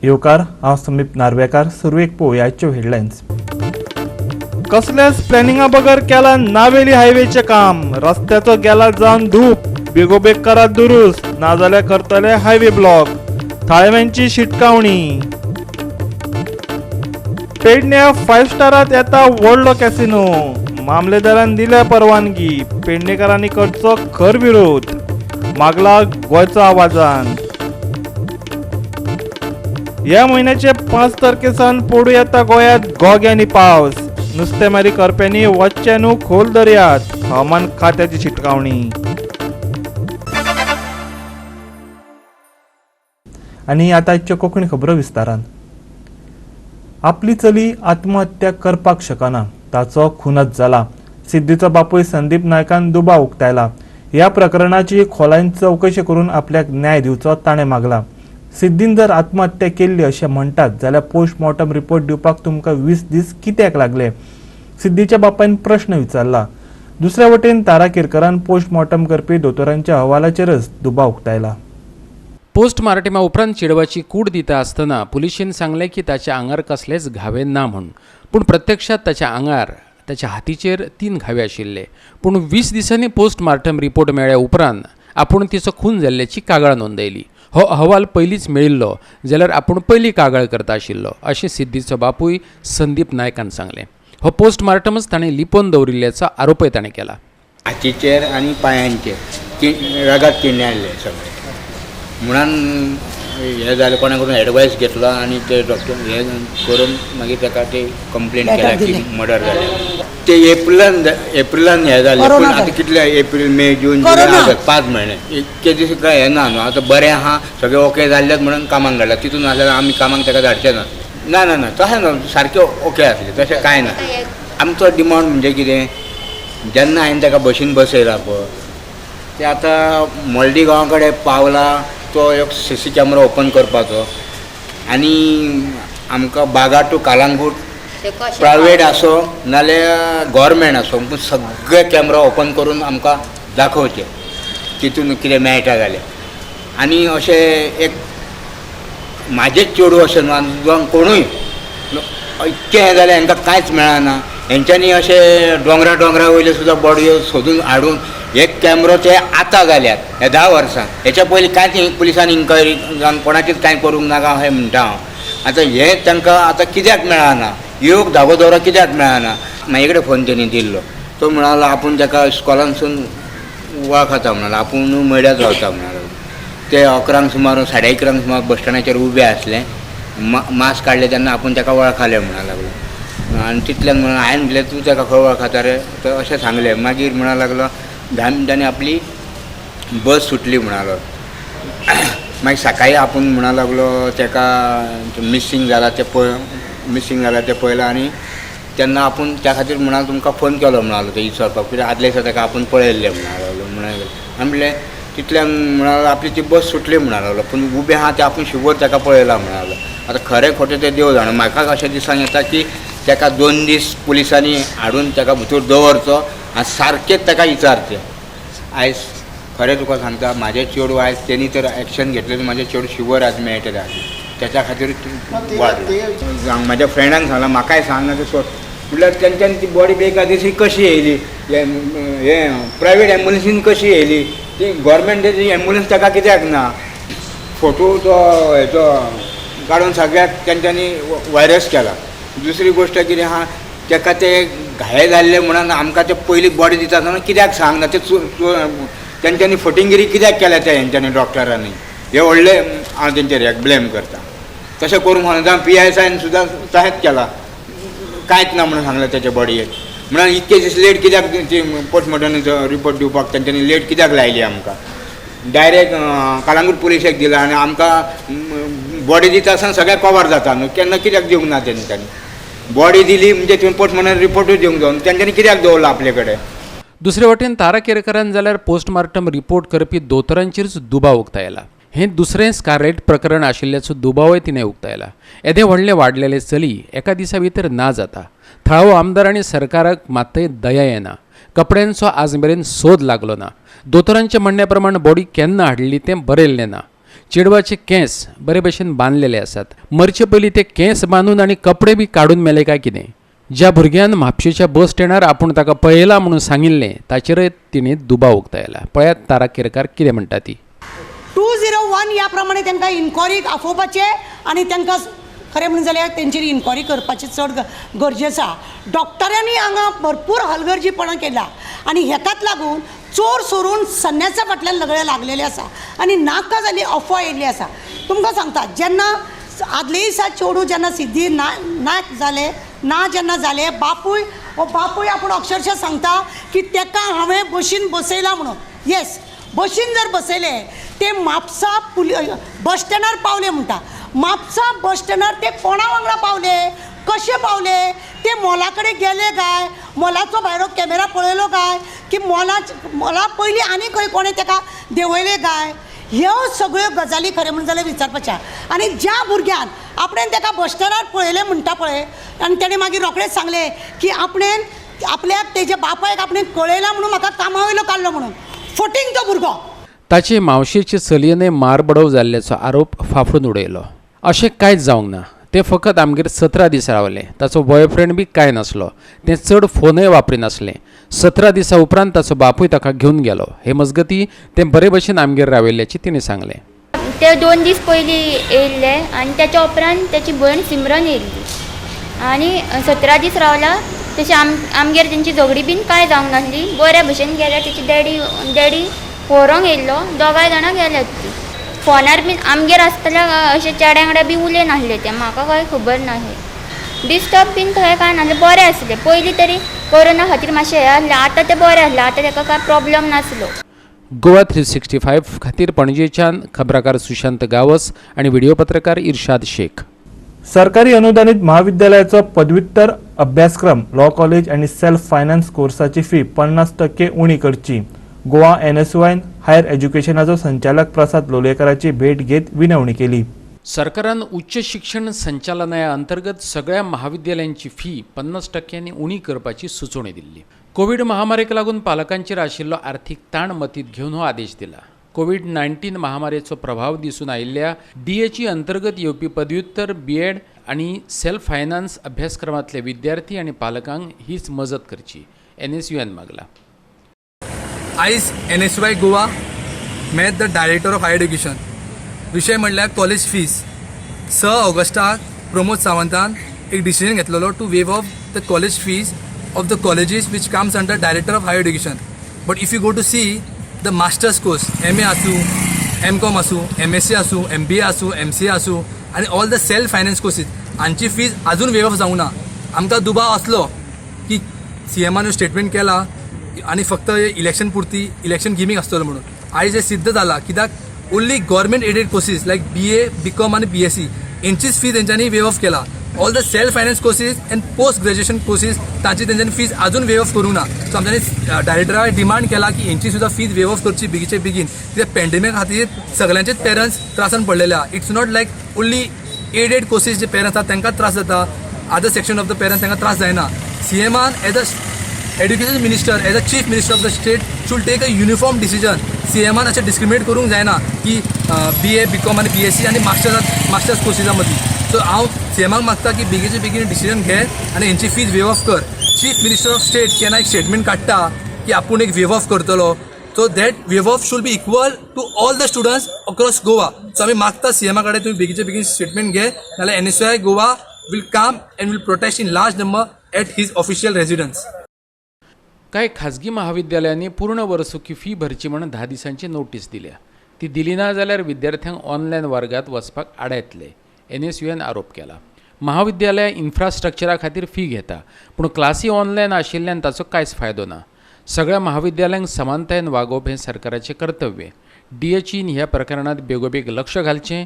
येवकार, हांव समीप नार्वेकार. सुरवेक पळोवया आजच्यो हेडलायन्स. कसल्याच प्लॅनिंगा बगर केला नावेली हायवेचें काम. रस्त्याचो गेला जावन धूप. बेगोबेग करात दुरुस्त, नाजाल्यार करतले हायवे ब्लॉक. थळाव्यांची शिटकावणी. पेडण्या फायव्ह स्टारात येता व्हडलो कॅसिनो. मामलेदारान दिल्या परवानगी. पेडणेकारांनी करचो खर विरोध, मागला गोंयचो आवाजान. ह्या म्हयन्याचे 5 तारखे सावन पडूं येता गोंयांत गोग्यांनी पावस. नुस्तेमारी करप्यांनी वचचें न्हू खोल दर्यात, हवामान खात्याची शिटकावणी. आनी आतां आजच्यो कोंकणी खबरो विस्तारान. आपली चली आत्महत्या करपाक शकना, ताचो खुनच जाला. सिद्धीचो बापूय संदीप नायकान दुबाव उक्तायला. ह्या प्रकरणाची खोलायेन चवकशी करून आपल्याक न्याय दिवचो ताणें मागला. सिद्धीन जर आत्महत्या केल्ली अशें म्हणटात जाल्यार पोस्टमॉर्टम रिपोर्ट दिवपाक तुमकां 20 दीस कित्याक लागले, सिद्धीच्या बापायन प्रश्न विचारला. दुसऱ्या वटेन तारा केरकरान पोस्टमॉर्टम करपी दोतोरांच्या अहवालाचेरच दुबाव उक्तायला. पोस्टमार्टमा उपरांत चेडवाची कूड दिता आसतना पुलिशेन सांगलें की ताच्या आंगार कसलेच घावे ना म्हूण, पूण प्रत्यक्षात ताच्या आंगार ताच्या हातीचेर 3 घावे आशिल्ले. पूण 20 दिसांनी पोस्टमार्टम रिपोर्ट मेळ्ळ्या उपरांत आपूण तिचो खून जाल्ल्याची कागाळ नोंदयली. हो अहवाल पयलींच मेळिल्लो जाल्यार आपूण पयली कागाळ करता आशिल्लो अशें सिद्धीचो बापूय संदीप नायकान सांगलें. हो पोस्टमार्टमच ताणें लिपोवन दवरिल्ल्याचो आरोपय ताणें केला. हातीचेर आनी पांयांचेर रगात किडणे आयले सगळे म्हणून हें जालें. कोणा कडून एडवायस घेतलो आनी ते डॉक्टर हें करून मागीर ताका ते कंप्लेन केल्या की मर्डर जालें. ते एप्रिलान हें जालें, पूण आतां कितले एप्रील, मे, जून, जुलय, ऑगस्ट, 5 म्हयने इतके दीस काय हें ना न्हू. आतां बरें आहा, सगळें ओके जाल्लेच म्हणून कामाक धाडला. तितून आसल्यार आमी कामाक ताका धाडचे ना. ना ना ना तशें ना, सारकें ओके आसलें, तशें कांय ना. आमचो डिमांड म्हणजे कितें, जेन्ना हांवें ताका बशीन बसयला पळय, ते आतां मल्डी गांवा कडेन पावला तो एक सी सी कॅमरा ओपन करपाचो आनी आमकां बागा टू कालांगूट प्रायवेट आसो नाल्यार गव्हर्मेंट आसो, पूण सगळे कॅमरा ओपन करून आमकां दाखोवचे, तितून कितें मेळटा जाल्यार. आनी अशें एक म्हाजेच चेडूं अशें ना, जावं कोणूय इतकें हें जाल्यार हांकां कांयच मेळना. हेंच्यांनी अशें दोंगरा दोंगरा वयले सुद्दां बॉडयो सोदून हाडून एक कॅमरो ते आतां घाल्यात ह्या 10 वर्सां. हेच्या पयलीं कांयच पुलिसान इन्क्वायरी जावन कोणाचीच कांय करूंक नाका अशें म्हणटा हांव. आतां हें तांकां आतां कित्याक मेळना, योग धागो दवरो कित्याक मेळना. म्हाजे कडेन फोन तेणी दिल्लो, तो म्हणालो आपूण ताका इस्कॉलानसून वळखता म्हणालो, आपूण मड्यात रावता म्हणालो. ते 11 सुमार 11:30 सुमार बस स्टँडाचेर उबे आसले, मास्क काडले तेन्ना आपूण ताका वळखले म्हणा लागलो. आनी तितल्यान म्हणून हांवें म्हटलें तूं ताका खंय वळखता रे, तर अशें सांगलें. मागीर म्हणा लागलो 10 मिनटांनी आपली बस सुटली म्हणालो. मागीर सकाळीं आपूण म्हणा लागलो ताका मिसींग जाला तें पळय, मिसींग जाला तें पळयलां आनी तेन्ना आपूण त्या खातीर म्हणाल तुमकां फोन केलो म्हणालो ते विचारपाक, कित्याक आदल्या दिसा ताका आपूण पळयल्लें म्हणालो. म्हणा आनी म्हणलें तितल्यान म्हणालो आपली ती बस सुटली म्हणालो, पूण उबें आहा तें आपूण शुवर ताका पळयलां म्हणालो. आतां खरें खोटें तें देव जाणा. म्हाका अशें दिसान येता की ताका 2 दीस पुलिसांनी हाडून ताका भितर दवरचो आनी सारकेंच ताका विचारचें. आयज खरें तुका सांगता, म्हाजें चेडूं आयज तेणी तर एक्शन घेतलें, म्हाजें चेडूं शुवर आज मेळटलें आसलें, तेच्या खातीर वाडलें. म्हाज्या फ्रेंडांक सांगलां, म्हाकाय सांगना तें सोड, म्हटल्यार तेंच्यांनी ती बॉडी बेकायदेशीर कशी येयली, हें प्रायवेट एम्बुलन्सीन कशी येयली, ती गव्हर्मेंटाची एम्बुलन्स ताका कित्याक ना. फोटो तो हेचो काडून सगळ्याक तेंच्यांनी व्हायरस केला. दुसरी गोश्ट कितें आहा, ताका ते घाये जाल्ले म्हणून आमकां ते पयलीं बॉडी दिता आसतना कित्याक सांगना, ते तेंच्यांनी फटिंगिरी कित्याक केल्या त्या हेंच्यांनी डॉक्टरांनी, हे व्हडले हांव तेंचेर ब्लेम करता. तशें करूंक म्हणून जावं पी एस आयन सुद्दां तशेंच केलां, कांयच ना म्हणून सांगलें तेच्या बॉडयेक. म्हणून इतके दीस लेट कित्याक ती पोस्टमॉर्टमाचो रिपोर्ट दिवपाक तेंच्यांनी लेट कित्याक लायली आमकां. डायरेक्ट कालांगूट पुलिशेक दिला आनी आमकां बॉडी दिता आसतना सगळें कवर जाता न्हू, केन्ना कित्याक दिवंक ना तेंच्यांनी. बॉडी दिली म्हणजे तुवें पोस्टमॉर्टम रिपोर्टूय दिवंक जाय, तेंच्यांनी कित्याक दवरला आपले कडेन. दुसरे वटेन तारा केरकरान जाल्यार पोस्टमार्टम रिपोर्ट करपी दोतोरांचेरच दुबाव उक्तायला. हें दुसरें स्कारलेट प्रकरण आशिल्ल्याचो दुबावय तिणें उक्तायला. येदें व्हडलें वाडलेलें चली एका दिसा भितर ना जाता. थळावो आमदार आनी सरकाराक मातय दया येना. कपड्यांचो आज मेरेन सोद लागलो ना. दोतोरांच्या म्हणण्या प्रमाण बॉडी केन्ना हाडली तें बरयल्लें ना. चेडवाचे केंस बरे भशेन बांदलेले आसात. मरचे पयलीं ते केंस बांदून आनी कपडे बी काडून मेले काय कितें? ज्या भुरग्यान म्हापशेच्या बस स्टँडार आपूण ताका पळयला म्हणून सांगिल्लें ताचेरय तिणें दुबाव उक्तायला. पळयात तारा केरकार कितें म्हणटा ती. 201 ह्या प्रमाणे तांकां इन्क्वायरीक आफोवपाचें आनी तांकां खरें म्हणून जाल्यार तेंचेर इन्क्वायरी करपाची चड गरजेचो आसा. डॉक्टरांनी हांगा भरपूर हलगर्जीपणां केला आनी हेकाच लागून चोर सोरून संन्यासा फाटल्यान सगळे लागलेले आसा आनी नाका जाल्ली अफवा येयल्ली आसा. तुमकां सांगता, जेन्ना आदले दिसा चेडूं जेन्ना सिद्धी नाक जालें ना जेन्ना जालें, बापूय हो बापूय आपूण अक्षरशः सांगता की तेका हांवें बशीन बसयला म्हणून. येस, बशीन जर बसयलें ते म्हापसा बस स्टँडार पावले म्हणटा. म्हापसा बस स्टँडार ते कोणा वांगडा पावले, कशे पावले, ते मॉला कडेन गेले काय, मॉलाचो भायरो कॅमेरा पळयलो काय, की मॉला पयलीं आनी खंय कोणें तेका देंवयलें काय, ह्यो सगळ्यो गजाली खरें म्हणून जाल्यार विचारपाच्या. आनी ज्या भुरग्यान आपणें तेका बस स्टँडार पळयलें म्हणटा पळय, आनी तेणें मागीर रोखडेंच सांगलें की आपणें आपल्याक तेज्या बापायक आपणें कळयलां म्हणून म्हाका कामा वयलो काडलो म्हणून, फटींग तो भुरगो. ताचे मावशेचे चलयेन मारबडोव जाल्ल्याचो आरोप फाफडून उडयलो. अशें कांयच जावंक ना. तें फकत आमगेर 17 दीस रावलें. ताचो बॉयफ्रेंड बी कांय नासलो. तें चड फोनय वापरिनासलें. 17 दिसां उपरांत ताचो बापूय ताका घेवन गेलो. हे मजगती तें बरे भशेन आमगेर राविल्ल्याचें तिणें सांगलें. ते 2 दीस पयलीं येयल्ले आनी ताच्या उपरांत ताची भयण सिमरन येयल्ली आनी 17 दीस रावला. तशें आमगेर तेंची झगडी बीन कांय जावंक नासली. बऱ्या भशेन गेल्या. तेची डॅडी व्हरोंक येयल्लो. दोगांय जाणां गेल्यात ती. फोनार बीन आमगेर आसतना अशें चेड्या वांगडा बी उलय नासले ते. म्हाका कांय खबर नासलें. डिस्टर्ब बीन थंय कांय नासलें, बरें आसलें. पयलीं तरी कोरोना खातीर मातशें हें आसलें, आतां तें बरें आसलें. आतां ताका कांय प्रॉब्लम नासलो. गोवा 365 खातीर पणजेच्यान खबराकार सुशांत गावस आनी व्हिडिओ पत्रकार इर्शाद शेख. सरकारी अनुदानित महाविद्यालयाचो पदव्युत्तर अभ्यासक्रम लॉ कॉलेज आनी सेल्फ फायनान्स कोर्साची फी 50% उणी करची. गोवा NSUIन हायर एज्युकेशनाचो संचालक प्रसाद लोलयेकराची भेट घेत विनवणी केली. सरकारान उच्च शिक्षण संचालनालया अंतर्गत सगळ्या महाविद्यालयांची फी 50% उणी करपाची सुचोवणी दिल्ली. कोविड महामारीक लागून पालकांचेर आशिल्लो आर्थिक ताण मतींत घेवन हो आदेश दिला. कोविड-19 महामारीचो प्रभाव दिसून आयिल्ल्या DHE अंतर्गत येवपी पदव्युत्तर BEd आनी सेल्फ फायनान्स अभ्यासक्रमांतले विद्यार्थी आनी पालकांक हीच मजत करची, NSUIन मागला. आयज NSUI Goa met the director of higher education. विशय म्हणल्यार कॉलेज फीज. 6 ऑगस्टाक प्रमोद सावंतान एक डिसिजन घेतलेलो to waive off the college fees of the colleges which comes under director of higher education. But if you go to see the masters course, MA आसूं, MCom आसूं, MSc आसूं, MBA आसूं, MCA आसूं आनी all the self finance courses हांची fees अजून वेव of जावंक ना. आमकां दुबाव आसलो की CMआन स्टेटमेंट केला आनी फक्त इलेक्शन पुरती इलेक्शन गिमीक आसतलो म्हणून. आयज हें सिद्ध जाला कित्याक only government aided courses like BA, BCom आनी BSc हेंचीच फी तेंच्यांनी वेव ऑफ केला. All the self finance courses and post graduation courses तांची तेंच्यांनी फीज अजून वेव ऑफ करूंक ना. सो आमच्यांनी डायरेक्टरा डिमांड केला की हेंची सुद्दां फीज वेव ऑफ करची बेगीचे बेगीन, कित्याक पॅन्डेमीक खातीर सगळ्यांचेच पेरंट्स त्रासान पडलेले आहा. It's not like only aided courses J parents आहात तांकां त्रास जाता, other section of the parents तांकां त्रास जायना. CMआन as a education minister, as a chief minister of the state should take a uniform decision. CMआन अशें डिस्क्रिमिनेट करूंक जायना की BA, BCom आनी BSc आनी मास्टर्स कोर्सीसा मदीं. सो हांव CMआक मागता की बेगीचे बेगीन डिसिजन घे आनी हेंची फीज वेव ऑफ कर. चीफ मिनिस्टर ऑफ स्टेट केन्ना एक स्टेटमेंट काडटा की आपूण एक वेव ऑफ करतलो, so that waive off should be equal to all the students across Goa. So आमी मागता CMआ कडेन तुमी बेगीचे बेगीन स्टेटमेंट घे, नाल्यार NSUI Goa will come and will protest in large number at his official residence. कांय खाजगी महाविद्यालयांनी पूर्ण वर्सुकी फी भरची म्हूण 10 दिसांची नोटीस दिल्या. ती दिली ना जाल्यार विद्यार्थ्यांक ऑनलायन वर्गात वचपाक आडायतले, NSUIन आरोप केला. महाविद्यालय इन्फ्रास्ट्रक्चरा खातीर फी घेता, पूण क्लासी ऑनलायन आशिल्ल्यान ताचो कांयच फायदो ना. सगळ्या महाविद्यालयांक समानतायेन वागोवप हें सरकाराचें कर्तव्य. DHEन ह्या प्रकरणांत बेगोबेग लक्ष घालचें,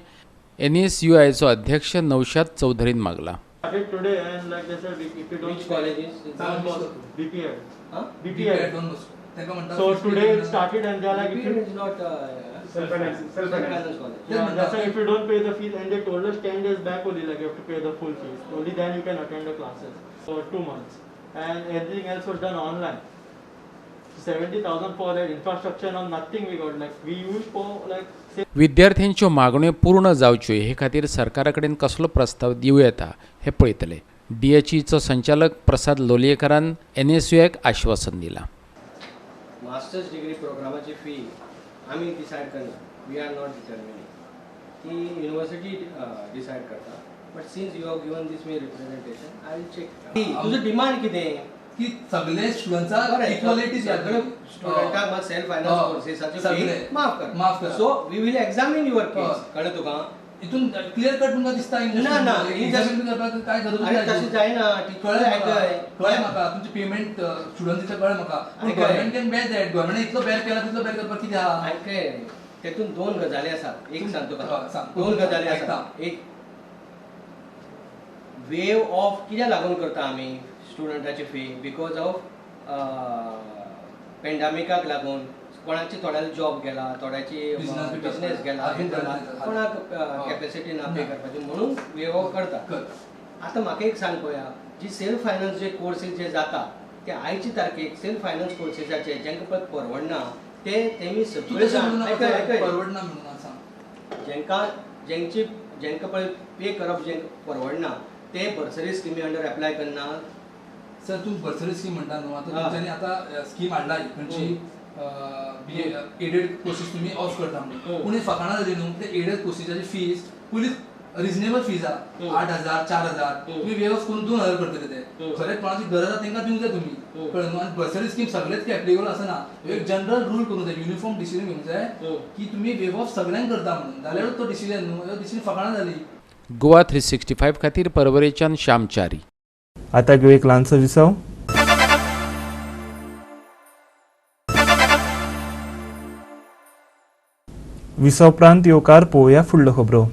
NSUIचो अध्यक्ष Naushad चौधरीन मागला. Today and like they said, if you don't Which college is? Don Bosco, BPL. Huh? BPL. Don Bosco. So today it started and they are like, if you BPL is not self-finance. Self-finance college. Yeah, that's why if you don't pay the fees, and they told us 10 days back only, like you have to pay the full fees. Only then you can attend the classes for 2 months, and everything else was done online. So 70,000 for that infrastructure and all, nothing we got. Like we use for like say विद्यार्थ्यांच्यो मागण्यो पूर्ण जावच्यो हे खातीर सरकारा कडेन कसलो प्रस्ताव दिवं येता हें पळयतले. डीएचईचो संचालक प्रसाद लोलयेकारान एनएसयूआयक आश्वासन दिलां. मास्टर्स डिग्री प्रोग्रामाची फी आमी डिसायड करना, we are not determining, ती युनिवर्सिटी डिसायड करता. But since you have given this me representation, I will check. तुजो डिमांड कितें की सगळे स्टुडंट्सांक इक्वलिटी, सगळे स्टुडंटाक मात सेल्फ फायनान्स कोर्सेसाच्यो फी माफ कर, माफ कर. So we will examine your case. कळ्ळें तुका? हितून क्लियर कट तुमकां दिसता. ना ना, एक्झामीन करपाक काय गरज? अरे तशें जायना. कळ्ळें, कळ्ळें म्हाका. तुमचे पेमेंट स्टुडंट्स कळ्ळें म्हाका. पूण government can bear that. Government इतलो बेर केला, तितलो बेर करपाक कितें आहा? आयकय, तेतून दोन गजाली आसात. एक सांग तुका, दोन गजाली आसात. एक वेव ऑफ कित्याक लागून करता आमी स्टुडंटाची फी, because of पेंडामिकाक लागून कोणाची थोड्याले जॉब गेला, थोड्याची बिजनेस गेला, कोणाक कॅपेसिटी ना पे करपाची, म्हणून वेव ऑफ करता. आतां म्हाका एक सांग पळोवया, जी सेल्फ फायनान्स जे कोर्सीस जे जाता ते आयचे तारखेक सेल्फ फायनान्स कोर्सेसाचे जांकां पळय परवडना ते तेमी सगळे परवडना म्हणून सांग, जांकां जेंची जांकां पळय पे करप जांकां परवडना ते बर्सरी स्किमी अंडर एप्लाय करना. सर, तूं बर्सरी स्कीम म्हणटा न्हू, आतां तुमच्यांनी आतां स्कीम हाडला खंयची, बी एडेड कोर्सीस तुमी ऑफ करता म्हणून. पूण फकाणां जाली न्हू, ते एडेड कोर्सीसाची फीज पयलीं रिजनेबल फीज आहा, 8,000 4,000, तुमी वेव ऑफ करून 2,000 करतले. ते खरेंच कोणाची गरज आहा तेंकां दिवंक जाय तुमी, कळ्ळें न्हू? आनी बर्सरी स्कीम सगळेच एप्लिकेबल आसना. एक जनरल रूल करूंक जाय, युनिफॉर्म डिसिजन घेवंक जाय की तुमी वेव ऑफ सगळ्यांक करता म्हणून, जाल्यारूच तो डिसिजन न्हू. डिसिजन फकाणां जाली. गोवा 365 खातीर परवरेच्यान श्यामचारी. आता घेऊ एक ल्हानसो विसव. विसव उपरांत येवकार पळोवया फुडल्यो खबरो.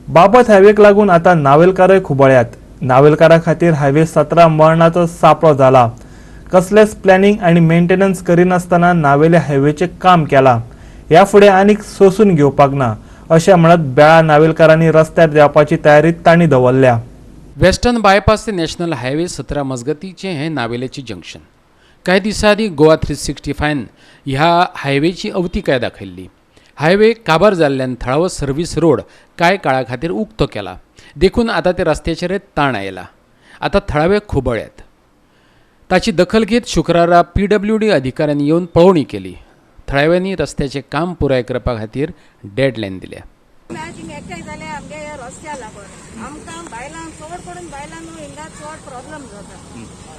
बाबत हायवेक लागून आतां नावेलकारय खुबळ्यात. नावेलकारा खातीर हायवे 17 मरणाचो सापळो जाला. कसलेच प्लॅनिंग आनी मेंटेनन्स करिनासतना नावेले हायवेचें काम केलां. ह्या फुडें आनीक सोसून घेवपाक ना अशें म्हणत बेळा नावेलकारांनी रस्त्यार देंवपाची तयारी तांणी दवरल्या. वेस्टर्न बायपास ते नॅशनल हायवे 17 मजगतीचें हें नावेलेचें जंक्शन. कांय दिसां आदीं गोवा 365 ह्या हायवेची अवतिकाय दाखयल्ली. हायवे काबार जाल्ल्यान थळावो सर्व्हीस रोड कांय काळा खातीर उक्तो केला, देखून आतां ते रस्त्याचेर ताण आयला. आतां थळावे खुबळ्यात. ताची दखल घेत शुक्रारा PWD अधिकाऱ्यांनी येवन पळोवणी केली. थळाव्यांनी रस्त्याचें काम पुराय करपा खातीर डेडलायन दिल्या. एकठांय जाले आमगे ह्या रस्त्या लागून आमकां बायलांक चड करून बायलां न्हू हिंगा चड प्रॉब्लम जाता.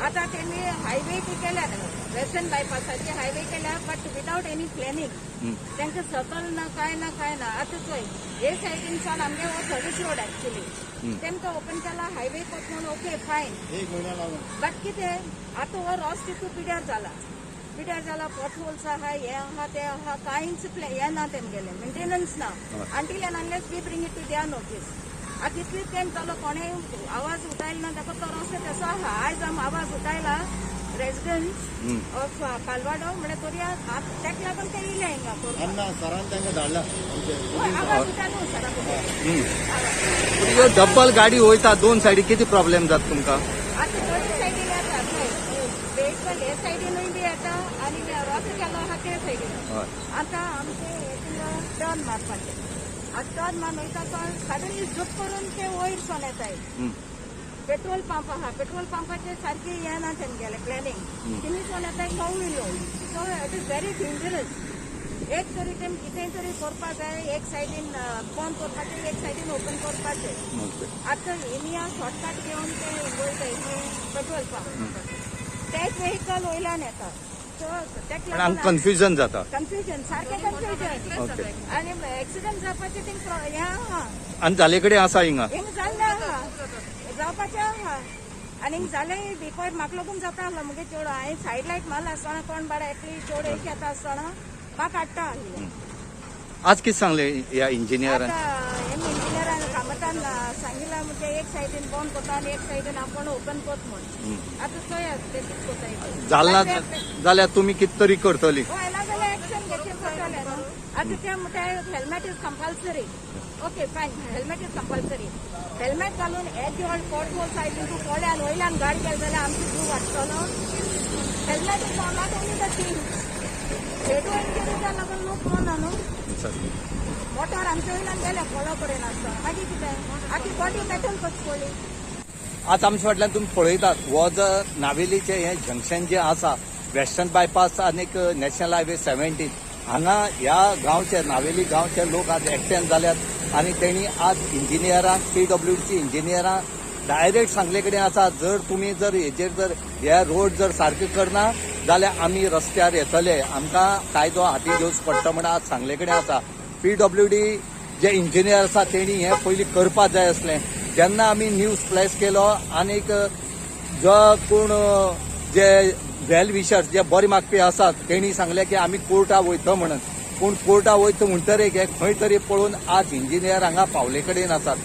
आतां तेमी हायवे बी केल्या, वेस्टर्न बायपासाची हायवे केल्या, बट विदावट एनी प्लॅनिंग. तांकां सकल ना कांय ना कांय ना. आतां चोय हे सायडीनच्यान आमगे हो सर्वीस रोड एक्चुली तेमकां ओपन केला हायवे कोत म्हणून, ओके फायन, बट कितें आतां हो रस्तो तितू पिड्यार जाला, पिड्यार जाला, पॉट होल्स आहा, हें आहा तें आहा, कांयच हें ना तेमगेलें मेंटेनन्स ना. Until and unless we bring it to their notice. आतां इतली तेम जालो कोणें आवाज उठायलो ना ताका तो रस्तो तसो आहा. आयज आम आवाज उठायला रेजिडंट्स ऑफ कालवाडो म्हळ्यार तरी ताका लागून ते येयले हिंगा. आवाज उठायलो सरा. डब्बल गाडी वयता दोन सायडी, कितें प्रॉब्लेम जाता तुमकां? आतां दोनूय सायडीन येता, वेहिकल हे सायडीनूय बी येता आनी रस्तो गेलो आहा ते सायडीन. आतां आमचे टर्न मारपाचें, आतां टर्न मारून वयता तो सडनली झूप करून ते वयर सोन येताय. पेट्रोल पंप आहा, पेट्रोल पंपाचेर सारकें हें ना तेमगेलें प्लॅनिंग, तिनी सोन येताय कवळिल्लो. So it is very dangerous. एक तरी तेम कितेंय तरी करपा जाय, एक सायडीन बंद करपाचें, एक सायडीन ओपन करपाचें. आतां हेमी शॉर्टकट घेवन ते वयताय पेट्रोल पंप, तेच वेहिकल वयल्यान येता. सो तेका लागून कन्फ्युजन जाता, कन्फ्युजन, सारकें कन्फ्युजन आनी एक्सिडंट जावपाचें थिंग हें आहा. आनी जाले कडेन आसा हिंगा, हिंगा जाल्लें आहा, जावपाचें आहा. आनी हिंग जालें बिफोर म्हाका लागून जाता आसलो मुगे चेडो. हांवें सायड लायट मारला आसतना कोण बाडा एकली चेडो एक येता आसतना म्हाका हाडटा आसलें. आज कितें सांगलें ह्या इंजिनियरान? आतां इंजिनियरान कामतान सांगिलां म्हणजे एक सायडीन बंद करता आनी एक सायडीन आपूण ओपन करत म्हूण. आतां चोयात ते कितें करता. जाला जाल्यार तुमी कितें तरी करतली? हय, ना जाल्यार एक्शन घेवचें पडटलें न्हू. आतां ते म्हणटा helmet is compulsory, okay fine, helmet is compulsory. Helmet घालून एज your pot hole सायडीन तूं कोल्यान वयल्यान गाडी गेली जाल्यार आमचो जीव वाचतलो. Helmet is not only the thing, head इंजरीच्या लागून लोक मरना न्हू. मोटार आमचे वयल्यान गेल्या खोलो कडेन आसतना मागीर कितें आखी बॉडी मेटल कशी पडली. आज आमच्या फाटल्यान तुमी पळयतात हो जर नावेलीचें हें जंक्शन जें आसा वेस्टर्न बायपास आनीक नॅशनल हायवे 17 हांगा ह्या गांवचे नावेली गांवचे लोक आज एकठांय जाल्यात आनी तेणी आज इंजिनियरांक पीडब्ल्यूडीची इंजिनियरां डायरेक्ट सांगले कडेन आसा जर तुमी जर हेजेर जर हे रोड जर सारके करना जाल्यार आमी रस्त्यार येतले, आमकां कायदो हाती घेवचो पडटा म्हण आज सांगले कडेन आसा. पीडब्ल्यूडी जे इंजिनियर आसा तेणी हें पयलीं करपाक जाय आसलें. जेन्ना आमी न्यूज फ्लॅश केलो आनीक जो कोण जे वेल विशर्स जे बरे मागपी आसात तेणी सांगलें की आमी कोर्टा वयता म्हणून, पूण कोर्टा वयता म्हणटरीर हे खंय तरी पळोवन आज इंजिनियर हांगा पावले कडेन आसात.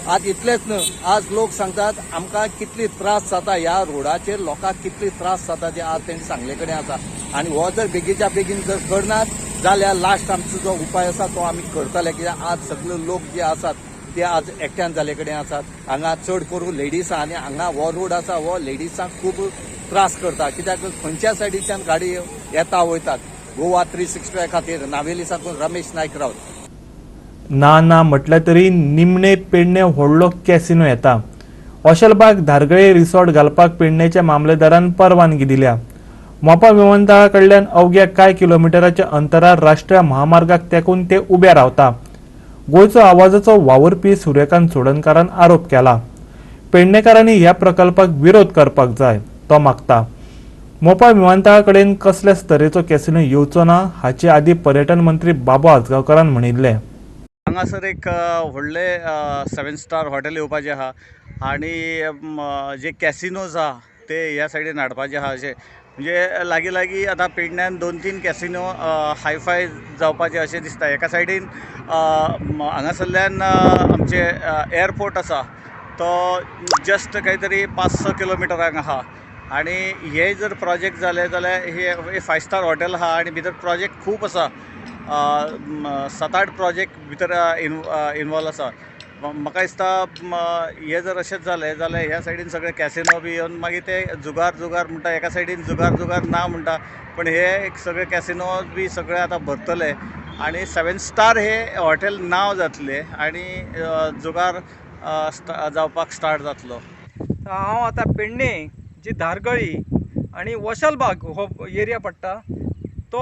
आज इतलेंच न्हय, आज लोक सांगतात आमकां कितली त्रास जाता ह्या रोडाचेर, लोकांक कितली त्रास जाता ते आज तेणी सांगले कडेन आसा. आनी हो जर बेगीच्या बेगीन जर करनात जाल्यार लास्ट आमचो जो उपाय आसा तो आमी करतले, कित्याक आज सगळे लोक जे आसात ते आज एकट्यान जाल्ले कडेन आसात. हांगा चड करून लेडीज आनी हांगा हो रोड आसा हो लेडीजांक खूब त्रास करता, कित्याक खंयच्या सायडीच्यान गाडी येता वयतात. गोवा 365 खातीर नावेली साकून रमेश नायक रावत. ना ना म्हटल्यार तरी निमणे पेडणे व्हडलो कॅसिनो येता. वॉशलबाग धारगळे रिसॉर्ट घालपाक पेडणेच्या मामलेदारान परवानगी दिल्या. मोपा विमानतळा कडल्यान अवघ्या कांय किलोमिटराच्या अंतरार राष्ट्रीय महामार्गाक तेंकून ते उबे रावता. गोंयचो आवाजाचो वावुरपी सूर्यकांत चोडणकारान आरोप केला. पेडणेकारांनी ह्या प्रकल्पाक विरोध करपाक जाय तो मागता. मोपा विमानतळा कडेन कसल्याच तरेचो कॅसिनो येवचो ना हाचे आदी पर्यटन मंत्री बाबू आजगांवकारान म्हणिल्लें. हांगासर एक व्हडलें 7 स्टार हॉटेल येवपाचें आहा आनी जे कॅसिनोज आहा ते ह्या सायडीन हाडपाचे आहा. अशें म्हणजे लागीं लागीं आतां पेडण्यान 2-3 कॅसिनो हायफाय जावपाचे अशें दिसता. एका सायडीन हांगासरल्यान आमचे एअरपोर्ट आसा तो जस्ट कांय तरी 5-6 किलोमिटरांक आहा आनी हे जर प्रोजेक्ट जाले जाल्यार हे 5 स्टार हॉटेल आहा आनी भितर प्रोजेक्ट खूब आसा, 7-8 प्रोजेक्ट भितर इनवॉल्व आसा. म्हाका दिसता हे जर अशेंच जालें जाल्यार ह्या सायडीन सगळे कॅसिनो बी येवन मागीर ते जुगार जुगार म्हणटा, एका सायडीन जुगार जुगार ना म्हणटा, पण हे सगळे कॅसिनो बी सगळे आतां भरतले आनी 7 स्टार हे हॉटेल नांव जातलें आनी जुगार जावपाक स्टार्ट जातलो. हांव आतां पेडणे जी धारगळी आनी वशलबाग हो एरिया पडटा तो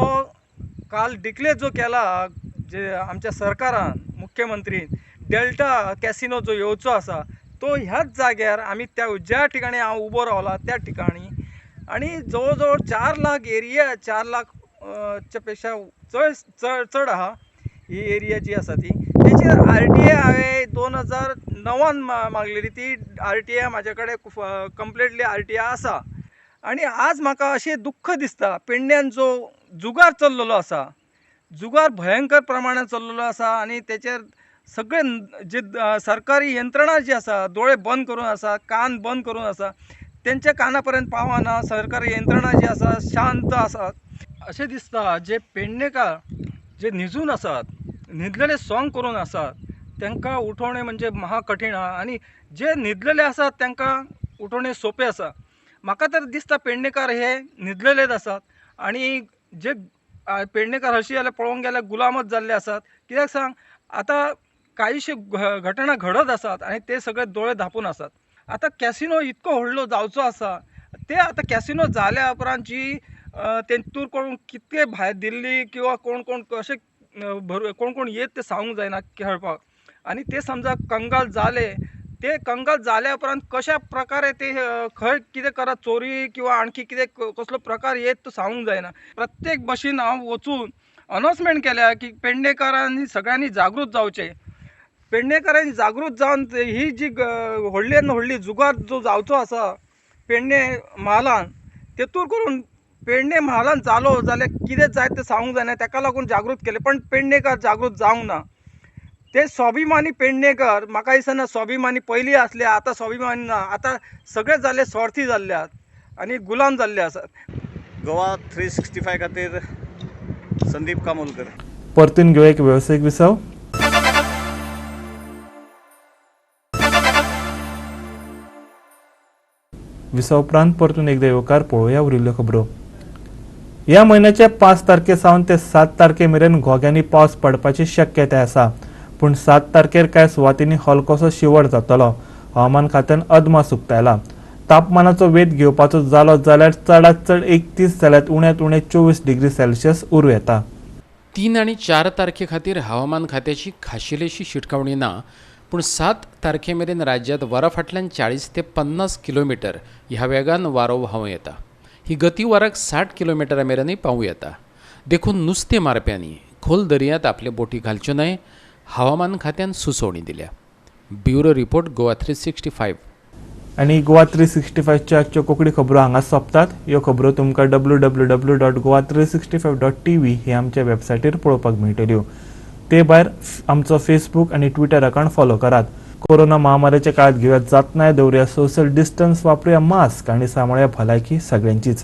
काल डिक्लेर जो केला जे आमच्या सरकारान मुख्यमंत्रीन डेल्टा कॅसिनो जो येवचो आसा तो ह्याच जाग्यार आमी त्या ज्या ठिकाणी हांव उबो रावला त्या ठिकाणी आनी जवळ जवळ 4 लाख एरिया 4 लाखच्या पेक्षा चड चड चड आहा ही एरिया जी आसा ती. तेचेर RTA हांवें 2009 मागलेली ती RTA म्हाजे कडेन कंप्लिटली RTA आसा. आनी आज म्हाका अशें दुख्ख दिसता पेडण्यान जो जुगार चल्लेलो आसा, जुगार भयंकर प्रमाणान चल्लेलो आसा आनी तेचेर सगळे जे सरकारी यंत्रणा जी आसा दोळे बंद करून आसा, कान बंद करून आसा, तेंच्या काना पर्यंत पावना. सरकारी यंत्रणा जी आसा शांत आसा अशें दिसता. जे पेडणेकार जे न्हिजून आसात, न्हिदलेले सोंग करून आसात तांकां उठोवणें म्हणजे महा कठीण आहा आनी जे न्हिदलेले आसात तांकां उठोवणें सोंपें आसा. म्हाका तर दिसता पेडणेकार हे न्हिदलेलेच आसात आनी जे पेडणेकार हरशीं जाल्यार पळोवंक गेल्यार गुलामच जाल्ले आसात. कित्याक सांग आतां कांयशे घटना घडत आसात आनी ते सगळे दोळे धांपून आसात. आतां कॅसिनो इतको व्हडलो जावचो आसा ते आतां कॅसिनो जाल्या उपरांत जी तेतूर कोण कितके भायर दिल्ली किंवा कोण कोण कशे कोण कोण येत ते सांगूंक जायना खेळपाक आनी ते समजा कंगाल जाले ते कंगाल जाल्या उपरांत कशा प्रकारे ते खंय कितें करत चोरी किंवा आणखी कितें कसलो प्रकार येत तो सांगूंक जायना. प्रत्येक बशीन हांव वचून अनाउंसमेंट केल्या की पेडणेकारांनी सगळ्यांनी जागृत जावचें. पेडणेकारांनी जागृत जावन ही जी व्हडल्यान व्हडली जुगार जो जावचो आसा पेडणे म्हालान तेतूर करून पेडणे म्हालान जालो जाल्यार कितें जायत तें सांगूंक जायना. ताका लागून जागृत केलें पण पेडणेकार जागृत जावंक ना. ते स्वाभिमानी पेडणेकर म्हाका दिसना स्वाभिमानी पयलीं आसले आतां स्वाभिमानी ना. आतां सगळे जाल्ले स्वार्थी जाल्ले आसात आनी गुलाम जाल्ले आसात. गोवा 365 खातीर संदीप कामोलकर. परतून घेवया एक वेवसायीक विसव. विसव उपरांत परतून एकदा येवकार पळोवया उरिल्ल्यो खबरो. ह्या म्हयन्याच्या 5 तारखे सावन ते 7 तारखे मेरेन घोग्यांनी पावस पडपाची शक्यताय आसा. पूण 7 तारखेर कांय सुवातींनी हलकोसो शिंवर जातलो. हवामान खात्यान अदमास उक्तायला. तापमानाचो वेध घेवपाचो जालो जाल्यार चडांत चड 31 जाल्यार उण्यांत उणें 24 डिग्री सेल्सियस उरूं येता. 3 आनी 4 तारखे खातीर हवामान खात्याची खाशेलीशी शिटकावणी ना, पूण 7 तारखे मेरेन राज्यांत वरा फाटल्यान 40 ते 50 किलोमिटर ह्या वेगान वारो व्हांवूं येता. ही गती वराक 60 किलोमिटरा मेरेनय पावूं येता. देखून नुस्तें मारप्यांनी खोल दर्यांत आपले बोटी घालच्यो न्हय, हवामान खात्यान सुचोवणी दिल्या. Bureau report, Goa 365. आनी गोवा 365च्या आजच्यो कोंकणी खबरो हांगा सोंपतात. ह्यो खबरो तुमकां www.goa365.tv ही आमच्या वेबसायटीर पळोवपाक मेळटल्यो. ते भायर आमचो फेसबूक आनी ट्विटर अकावंट फॉलो करात. कोरोना महामारीच्या काळात घेवया जातनाय, दवरुया सोशल डिस्टन्स, वापरुया मास्क आनी सांबाळया भलायकी सगळ्यांचीच.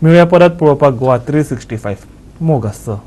मेळुया परत पळोवपाक गोवा 365. मोग आसचो.